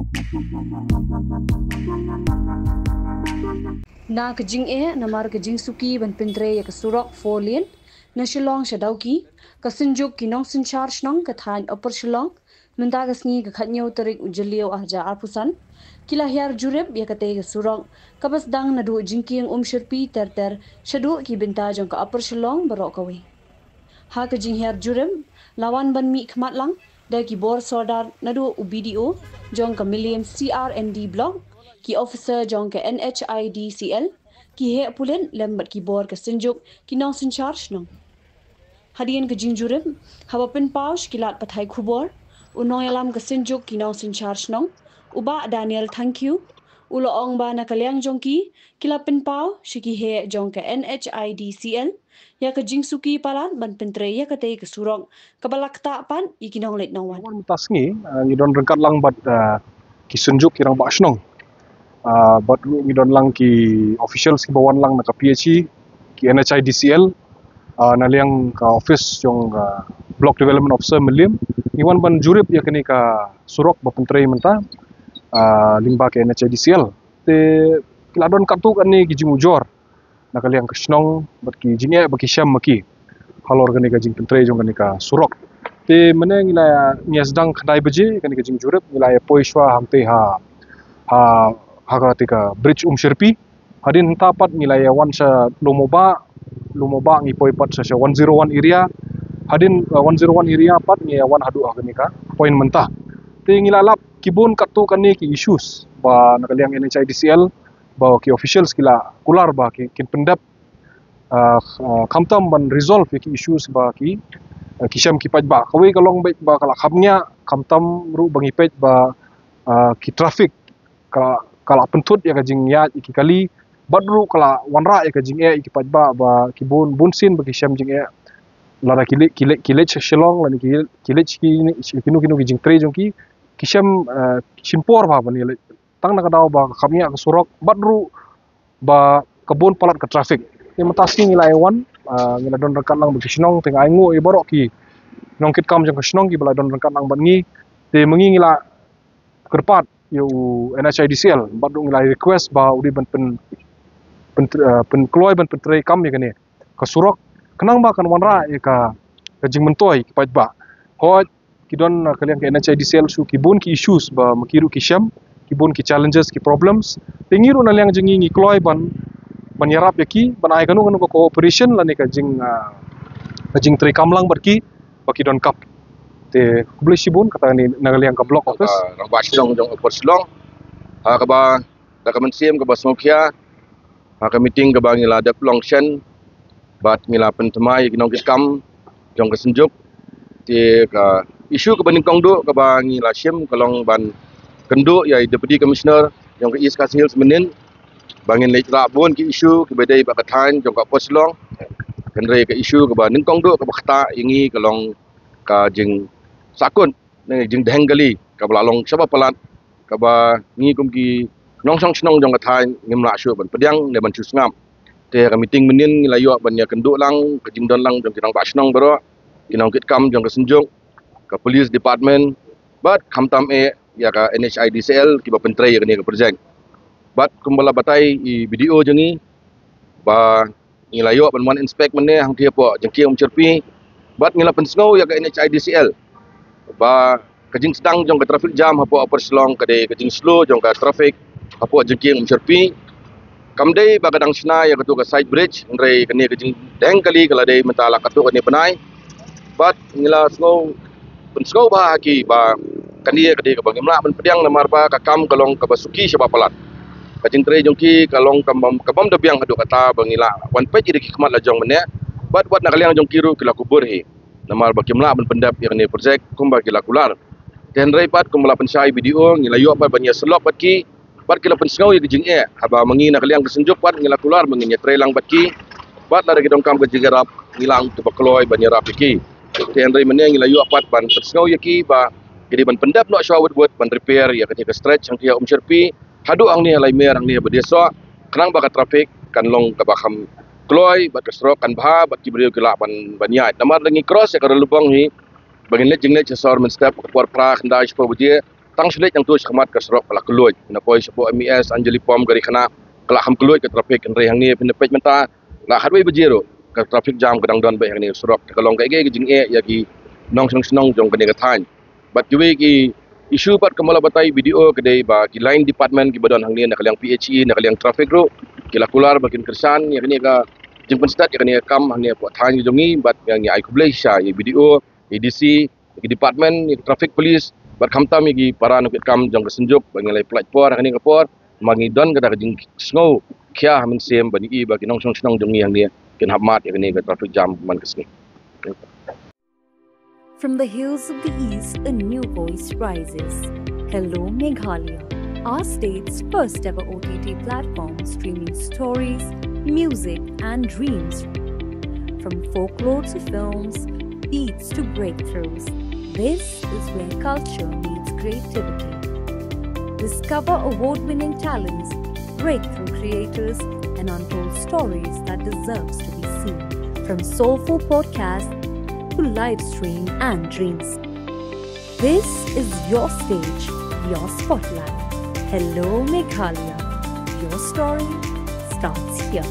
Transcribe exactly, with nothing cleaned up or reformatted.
Na ka jingeh namar ka jingsuki ban pyntrei ïa ka surok four lane na Shillong sha Dawki, ka Synjuk ki Nongsynshar Shnong ka thaiñ Upper Shillong mynta ka sngi ka khatñiew tarik u Jylliew arhajar arphew san ki la hiar jurip ïa katei ka surok kaba sdang naduh Jingkieng Umshyrpi ter ter shaduh ki bynta jong ka Upper Shillong baroh kawei. Ha ka jinghiar jurip la wan ban mih khmat lang da ki bor sordar naduh u B D O jong ka Mylliem C R and D Block, ki officer jong ka N H I D C L, ki heh pulit lem bad ki bor ka Synjuk ki Nongsynshar Shnong. Hadien ka jingjurip, haba pynpaw sha ki lad pathai khubor, u nongïalam ka Synjuk ki Nongsynshar Shnong, u Bah Daniel Thangkhiew, u la ong ba na ka liang jong ki, ki la pynpaw sha ki heh jong ka N H I D C L ïa ka jingsuki palat ban pyntrei ïa katei ka surok kaba la ktah pat ïa ki nongleit nongwan. Wan mynta sngi, ah, ngi don ryngkat lang bad, ah, ki Synjuk ki Rangbah Shnong. Ah, bad ruh ngi don lang ki officials kiba wan lang na ka P H E, ki N H I D C L, ah, na liang ka office jong ka Block Development Officer Mylliem. Ngi wan ban jurip ïa kane ka surok ba pyntrei mynta, ah, lyngba ka N H I D C L. Te ki la don katto katne ki jingujor na ka liang ka shnong bad ki jingeh ba ki shem ma ki halor kane ka jingpyntrei jong kane ka surok. Te mynne ngi la, ngi ïa sdang khyndai baje kane ka jingjurip, ngi la ïa poi shuwa hangtei ha, ha, ha kata ka bridge Umshyrpi. Hadien hangta pat ngi la ïa wan sha Lum u Bah, Lum u Bah ngi poi pat sha, sha one zero one area. Hadien, uh, one zero one area pat ngi ïa wan haduh ha kane ka point mynta. Te ngi la lap ki bun katto katne ki issues ba na ka liang N H I D C L ba ki officials ki la kular ba ki, kin pyndep, ah, ah, khamtam ban resolve ïa ki issues ba ki, ah, ki shem ki paidbah. Kawei ka long beit ba ka la khapngiah, khamtam ruh ba ngi peit ba, ah, ki traffic ka la, ka la pynthut ïa ka jingïaid ïa ki kali, bad ruh ka la wanrah ïa ka jingeh ïa ki paidbah ba ki bun, bun sien ba ki shem jingeh. Lada ki leit, ki leit, ki leit sha Shillong lane ki, ki leit sha ki, kino kino ki jingtrei jong ki, ki shem, ah, shim por bha ban ïaleit. Tang na ka daw ba ka khapngiah ka surok, bad ruh ba ka bun palat ka traffic. Te mynta sngi ngi la ïa wan, ah, ngi la don ryngkat lang bad ki shnong, te nga ainguh ïa baroh ki nongkitkam jong ka shnong kiba la don ryngkat lang bad ngi. Te ma ngi ngi la kyrpad ïa u N H I D C L bad ruh ngi la request ba u dei ban pyn, pyn, ah, pynkloi ban pyntreikam ïa kane ka surok khnang ba kan wanrah ïa ka, ka jingmyntoi ki paidbah. Hooid, ki don, ah, ka liang ka N H I D C L shu ki bun ki issues ba ma ki ruh ki shem, ki bun ki challenges, ki problems. Te ngi ruh na liang jong ngi ngi kloi ban, ban ïarap ïa ki, ban ai kano kano ka cooperation lane ka jing, ah, ka jingtreikam lang bad ki ba ki donkam. Te khublei shibun, kata ni na ka liang ka block office. Ah, Rangbah Shnong jong Upper Shillong. Ha kaba da ka mynsiem kaba sngewkhia ha ka meeting kaba ngi la dep long shen bad ngi la pynthymmai ïa ki nongkitkam jong ka Synjuk. Te ka issue kaba nyngkong duh kaba ngi la shim ka long ban kynduh ïa i Deputy Commissioner jong ka East Khasi Hills mynnin ba ngin leit rah bun ki issue kiba dei bad ka thaiñ jong ka Upper Shillong. Hynrei ka issue kaba nyngkong duh kaba ktah ïa ngi ka long ka jingsahkut ne jingdheng kali kaba la long shaba palat, kaba ngi kum ki nongshong shnong jong ka thaiñ ngim lah shuh ban pdiang ne ban shu sngap. Te ka meeting mynnin ngi la ïoh ban ïa kynduh lang ka jingdon lang jong ki rangbah shnong baroh, ki nongkitkam jong ka Synjuk, ka police department, bad khamtam eh ïa ka N H I D C L kiba pyntrei ïa kane ka project. Bad kumba la batai i B D O jong ngi ba ngi la ïoh ban wan inspect mynne hangtei hapoh Jingkieng Umshyrpi. Bad ngi la pynsngew ïa ka N H I D C L ba ka jingsdang jong ka traffic jam hapoh Upper Shillong ka dei ka jingslow jong ka traffic hapoh Jingkieng Umshyrpi. Kam dei ba ka dang shna ïa katu ka side bridge, hynrei kane ka jingdheng kali ka la dei mynta la katu kane bnai. Bad ngi la sngew pynsngew bha ha ki ba kane ka dei kaba ngim lah ban pdiang namar ba ka kam ka long kaba suki shaba palat. Ka jingtrei jong ki ka long ka bym, ka bym da biang haduh kata ba ngi la wan peit ïa ki khmat la jong mynne. Bad wat na ka liang jong ki ruh ki la kubur hi namar ba kim lah ban pyndep ïa kane project kumba ki la kular. Te hynrei pat kumba la pynshai B D O ngi la ïoh pat ban ïa sylok bad ki, bad ki la pynsngew ïa ka jingeh. Haba ma ngi na ka liang ka Synjuk pat ngi la kular ba ngin ïa trei lang bad ki, bad lada ki donkam ka jingïarap ngi lah tuba kloi ban ïarap ïa ki. Te hynrei mynne ngi la ïoh pat ban pynsngew ïa ki ba ki dei ban pyndep noh shuwa wut wut ban repair ïa kane ka stretch hangtei ha Umshyrpi haduh hangne ha Laimer hangne ha Badiasoh, khnang ba ka traffic kan long kaba kham kloi bad ka surok kan bha bad ki briew ki lah ban, ban ïaid. Namar lada ngi cross ïa ka Ralubong hi ba ngin leit jingleit sha sor mynstep ka por phra khyndai shiphew baje, tang shlei tang tu shakhmat ka surok ka la kylluid. Na poi shapoh M E S Anjali Pom Gari Khana ka la kham kylluid ka traffic, hynrei hangne phin peit mynta la khatwei baje ruh ka traffic jam ka dang don beit hangne ka surok. Ka long kaei kaei ka jingeh ïa ki nongshong shnong jong kane ka thaiñ. Bad kiwei ki issue pat kumba la batai B D O ka dei ba ki line department kiba don hangne na ka liang P H E, na ka liang traffic ruh ki la kular ba kin kyrshan ïa kane ka jingpynstad ïa kane ka kam hangne hapoh thaiñ jong ngi. Bad ngi ai khublei shisha ïa B D O, ïa D C, ïa ki department, ïa ki traffic police bad khamtam ïa ki para nongkitkam jong ka Synjuk ba ngi la pyllait por ha kane ka por. Ma ngi don kata ka jingsngew khia ha mynsiem ba ngi i ba ki nongshong shnong jong ngi hangne kin hap mad ïa kane ka traffic jam man ka sngi. From the hills of the east, a new voice rises. Hello Meghalaya, our state's first ever O T T platform streaming stories, music, and dreams. From folklore to films, beats to breakthroughs, this is where culture meets creativity. Discover award winning talents, breakthrough creators, and untold stories that deserves to be seen. From soulful podcasts to live stream and dreams. This is your stage, your spotlight. Hello Meghalaya. Your story starts here.